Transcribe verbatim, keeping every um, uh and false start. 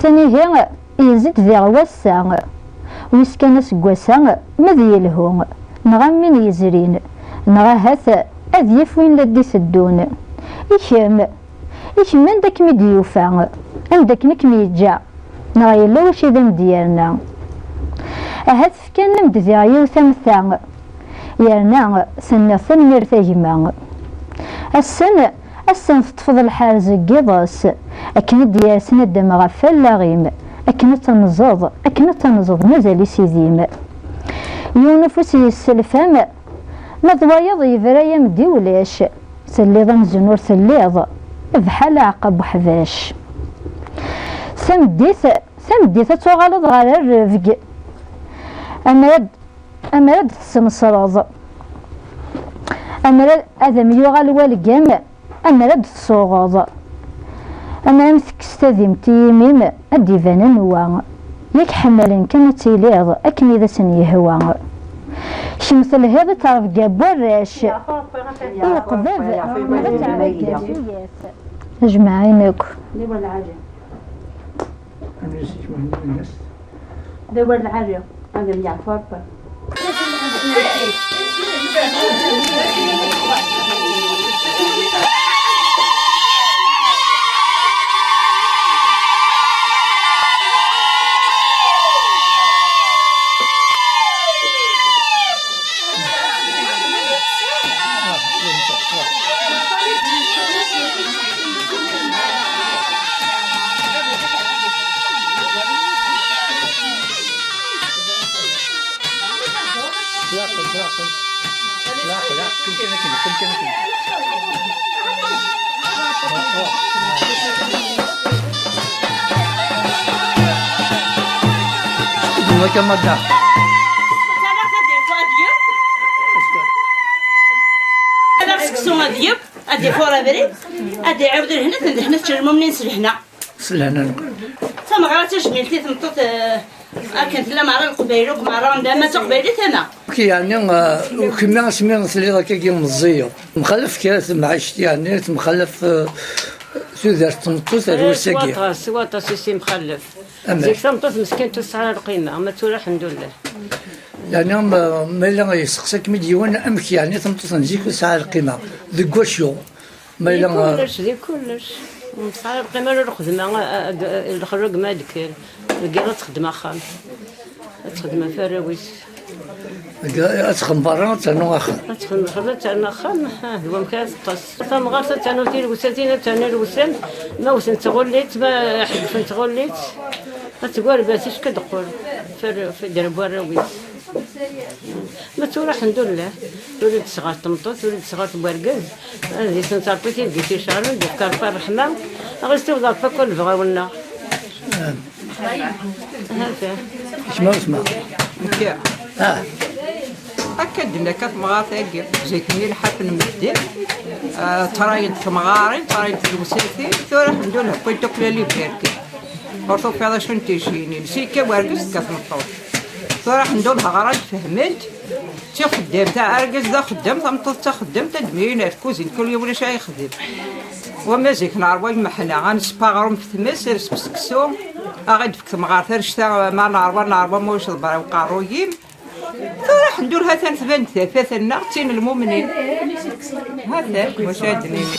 Atan ihi yezzi-d diɣ wass-a, wis kan aseggas-a ma ad yelhu, neɣ am win yezrin, neɣ ahat ad yaf win la d-iteddun. I kemm? I kemm, anda kem-id-yufa? Anda akken i kem-yeǧǧa? Neɣ yella wacu i d am-d-yerna? Ahat fkan-am-d diɣ yiwet am ta, yerna tenniḍ tanemmirt a gma. Ass-n, ass-n teṭṭfeḍ lḥerz n yiḍes, akken i d-yersen ad d-am ɣef wallaɣ-im, akken ad tenzeḍ, akken ad tenzeḍ mazal isidim. Yiwen ufus yesselfam, ma d wayeḍ yebra-yam-d i ulac. Telliḍ amzun ur telliḍ, bḥal aɛeqqa n uḥbac. Tameddit, tameddit ad tuɣaleḍ ɣer rrebg. Ammer ad, ammer ad tesmesreḍ. Ammer ad, ad am-yuɣal walgam, ammer ad tsuɣeḍ. Ammer am tekkes tadimt i yimi-m, ad d-iban anwa. Yak ḥemmlen kan ad tiliḍ akken i d asen-yehwa. Kemm telhiḍ i ttrebga n warrac, i uqbab neɣ ad teɛreḍ gar tuyat. Ajmaɛin akk. D awal lɛali. Ad am-yeɛfu Ṛebbi. Ad seksu ad yeb, ad ifuṛ abrid, ad iɛiwed lehna, d lehna tečč lmumnin s lehna. S lehna-nwen. Tameɣra tajmilt i tmeṭṭut, eh, akken tella meṛṛa Leqbayel akk meṛṛa, anda ma d taqbaylit ama. Yeɛni, eh, kemmi asmi telliḍ akkagi meẓẓiyeḍ, mxalaf kra temɛict, yeɛni temxalaf, eh, tudert n tmeṭṭut ar wass-agi. S waṭas, s waṭas i s-imxalaf. Amek? Zik tameṭṭut meskint ur tesɛi ara lqima, ma tura ḥemdullah. Yeɛni, ma, ma yella yesteqsa-kem-id yiwen, amek yeɛni tameṭṭut n zik ur tesɛi ara lqima? Deg wacu? Ma yella, di kullec, di kullec. Ur tesɛi ara lqima ara lxedma, a, a, a, lxerrug ma ad d-kker. Deg yiḍ ad texdem axxam. Ad texdem ɣef warraw-is. Deg, ad texdem berra, ad ternu axxam. Ad texdem berra, ad ternu axxam, ah, d wamek ara teṭṭes. Tamɣart ad ternu tilewsatin, ad ternu ilewsan. Ma wten tɣullit, ma ḥeddfen tɣullit. Ad tgerrez, ticki ad d-teqqel. F, f ddra n warraw-is. Ma tura, ḥemdullah, tura i d-tesɣer tmeṭṭut, tura i d-tesɣer wergaz, ad di-sen terbiṭ i d-iceɛlen, d-tefka Rebbi ṛṛeḥma, ad ɣ-issiweḍ Rebbi akk lebɣi-nneɣ. Amen. Hata. Isem-im? Nekki. Ah. Akka d-tenna akka temɣart-agi, zik-nni lḥaf n medden, ah, ṭṭrayent temɣarin, ṭṭrayent lewsatin, tura ḥemdullah, wwin-d akk la liberté. Ur tufiḍ acu n tijjinin. Si akka wergez tekka tmeṭṭut. Tura ḥendu lheɣra d-fehment. D tixeddamt, argaz d axeddam, tameṭṭut d taxeddamt, ad d-mlilen ar tkuzint, kul yiwen acu ara yexdem. Wamma zik neṛwa lmeḥna, ad nesseɣ aɣrum f tmes, ad nesseɣ seksu, ad ɣ-d-tefk temɣart annect-a, ma neṛwa, neṛwa, ma ulac ḍebber i uqerruy-im. Tura ḥendu lhatan tban-d tafat-nneɣ, d tin n lmumnin. Hatan, wacu ara d-nini?